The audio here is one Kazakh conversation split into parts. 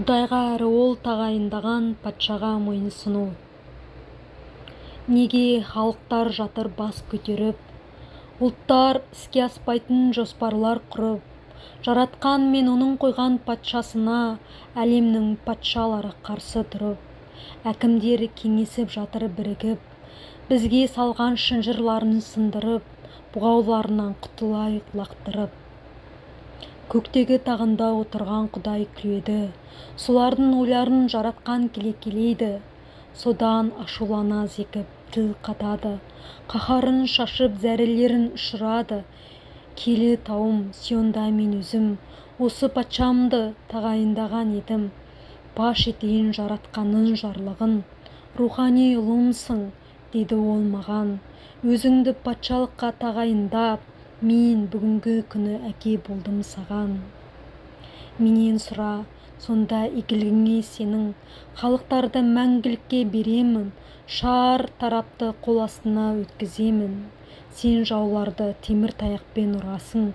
Құдайға әрі Ол тағайындаған патшаға мойынсыну. Неге халықтар жатыр бас көтеріп, ұлттар іске аспайтын жоспарлар құрып? Жаратқан мен Оның қойған патшасына әлемнің патшалары қарсы тұрып, әкімдер кеңесіп жатыр бірігіп. Бізге салған шынжырларын сындырып, бұғауларынан құтылайық лақтырып. Көктегі тағында отырған Құдай күледі, солардың ойларын Жаратқан келекелейді. Содан ашулана зекіп, тіл қатады, қаһарын шашып, зәрелерін ұшырады. Киелі тауым Сионда мен өзім осы патшамды тағайындаған едім. Паш етейін Жаратқанның жарлығын. Рухани ұлымсың, деді Ол маған, өзіңді патшалыққа тағайындап, мен бүгінгі күні әке болдым саған. Менен сұра, сонда игілігіңе сенің халықтарды мәңгілікке беремін, шар тарапты қол астына өткіземін. Сен жауларды темір таяқпен ұрасың,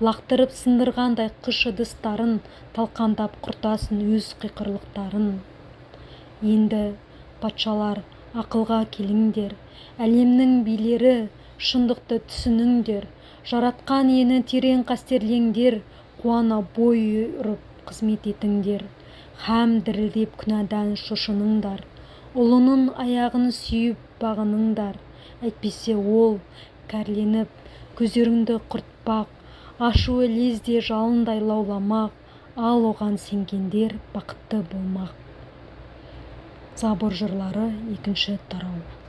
лақтырып сындырғандай қыш ыдыстарын, талқандап құртасың өз қиқарлықтарын. Енді, патшалар, ақылға келіңдер, әлемнің билері, шындықты түсініңдер. Жаратқан Иені терең қастерлеңдер, қуана бой ұрып қызмет етіңдер һәм дірілдеп күнәдан шошыныңдар. Ұлының аяғын сүйіп бағыныңдар, әйтпесе ол кәрленіп, көздеріңді құртпақ, ашуы лезде жалындай лауламақ, ал оған сенгендер бақытты болмақ. Забур жырлары, екінші тарау.